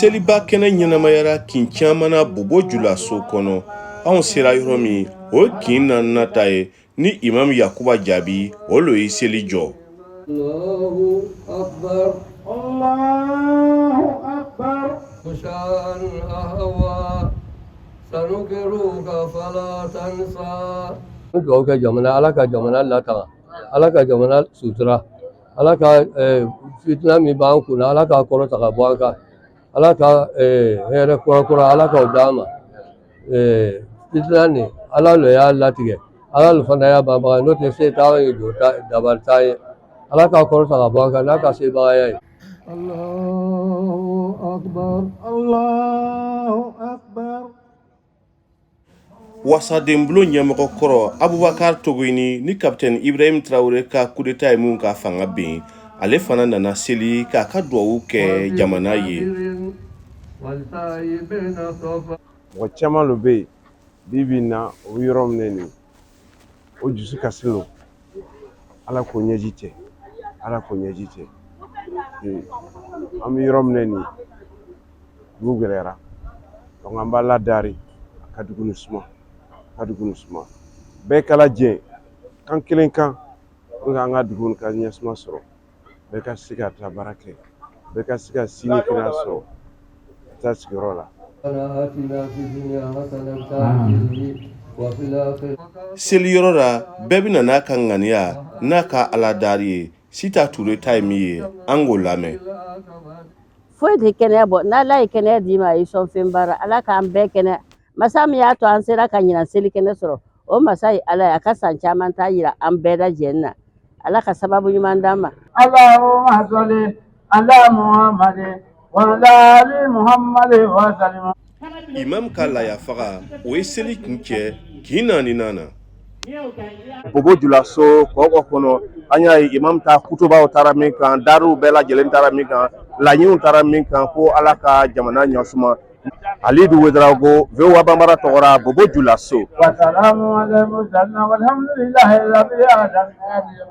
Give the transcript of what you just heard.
Seliba kɛnɛ ɲɛnamayara kin caman na Bobo Julaso kɔnɔ. Anw sera yɔrɔ min, o ye kin naaninan ta ye ni Imam Yakuba Jaabi, o lo ye seli jɔ. Allahu akbar, Allahu akbar. Sanuqiruka fala tansa. N dugawu kɛ jamana, Ala ka jamana latanga, Ala ka jamana sutura, Ala ka fitina min b'an kunna, Ala k'a kɔrɔta ka bɔ an kan, Ala ka hɛrɛ kura kura, Ala k'o d'an ma. Fitina nin, Ala le y'a latigɛ, Ala le fana y'a banbaga, n'o tɛ se t'anw ye, jo dabali t'an ye. Ala k'a kɔrɔta ka bɔ an kan n'a ka sebagaya ye. Allahu akbar, Allahu akbar. Wasadenbulon ɲɛmɔgɔ kɔrɔ Abubakar Togoyini ni kapitɛni Ibrahim Traoré ka kudeta ye mun ka fanga bin, ale fana nana seli k'a ka duwawu kɛ jamana ye. Mɔgɔ caman lo bɛ yen bi bi in na, o bɛ yɔrɔ min na nin, o dusu kasi lo. Ala k'o ɲɛji cɛ, Ala k'o ɲɛji cɛ. An bɛ yɔrɔ min na nin, dugu gɛlɛyara, donc an b'Ala dari a ka dugu ni suma, a ka dugu ni suma. Bɛɛ kala jɛ kan kelen kan pour que an ka dugu ka ɲɛsuma sɔrɔ, bɛɛ ka se ka taa baara kɛ, bɛɛ ka se ka sini kɛnɛya sɔrɔ ka taa sigiyɔrɔ la. Seliyɔrɔ la, bɛɛ bɛ na n'a ka ŋaniya n'a ka Ala dari ye. Sita Ture ta ye min ye, an k'o lamɛn. Foyi tɛ kɛnɛya bɔ n'Ala ye kɛnɛya d'i ma, a y'i sɔn fɛn baara. Ala k'an bɛɛ kɛnɛya. Masa min y'a to an sera ka ɲinan seli kɛnɛ sɔrɔ, o masa ye Ala ye. A ka san caman ta yira an bɛɛ lajɛlen na. Ala ka sababu ɲuman d'an ma. Allahumma salli ala Muhammad wa ala ali Muhammad wa sallim. Imam ka layafaga, o ye seli kuncɛ kin naaninan na. Bobo Julaso kɔkɔ kɔnɔ, an y'a ye imam ta kutubaw taara min kan, dariw bɛɛ lajɛlen taara min kan, laɲiniw taara min kan, ko Ala ka jamana ɲɛsuma. Alidu Wedarago, VOA Bambara tɔgɔra, Bobo Julaso. Wa salamu ala mursalin walhamdulillahi rabbil alamin.